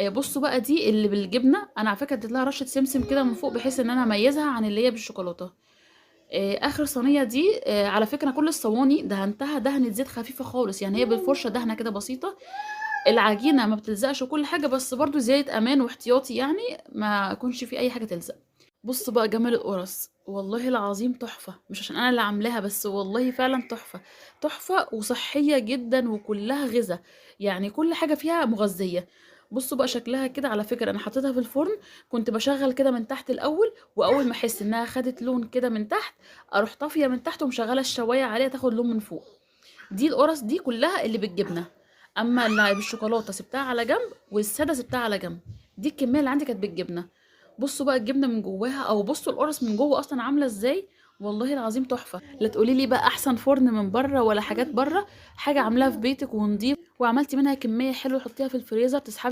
بصوا بقى دي اللي بالجبنه، انا على فكرة اديت لها رشه سمسم كده من فوق بحيث ان انا اميزها عن اللي هي بالشوكولاته. اخر صينية دي، على فكرة كل الصواني دهنتها دهنه زيت خفيفة خالص، يعني هي بالفرشه دهنه كده بسيطة، العجينة ما بتلزقش وكل حاجة، بس برضو زيادة امان واحتياطي يعني ما يكونش في اي حاجة تلزق. بصوا بقى جمال القرص، والله العظيم تحفة، مش عشان انا اللي عاملاها بس والله فعلا تحفة، تحفة وصحية جدا وكلها غذاء، يعني كل حاجة فيها مغذيه. بصوا بقى شكلها كده، على فكرة انا حطيتها في الفرن، كنت بشغل كده من تحت الاول، واول ما احس انها خدت لون كده من تحت اروح طافية من تحت ومشغله الشوايه عليها تاخد لون من فوق. دي القرص دي كلها اللي بالجبنه، اما اللي بالشوكولاته سبتها على جنب، والسادة سبتها على جنب. دي الكمية اللي عندي كانت بالجبنه. بصوا بقى الجبنة من جواها، او بصوا القرص من جوه اصلا عامله ازاي، والله العظيم تحفة. لا تقولي لي بقى احسن فرن من بره ولا حاجات بره، حاجة عاملاها في بيتك ونضيف، وعملتي منها كمية حلوة حطيها في الفريزر تسحبي.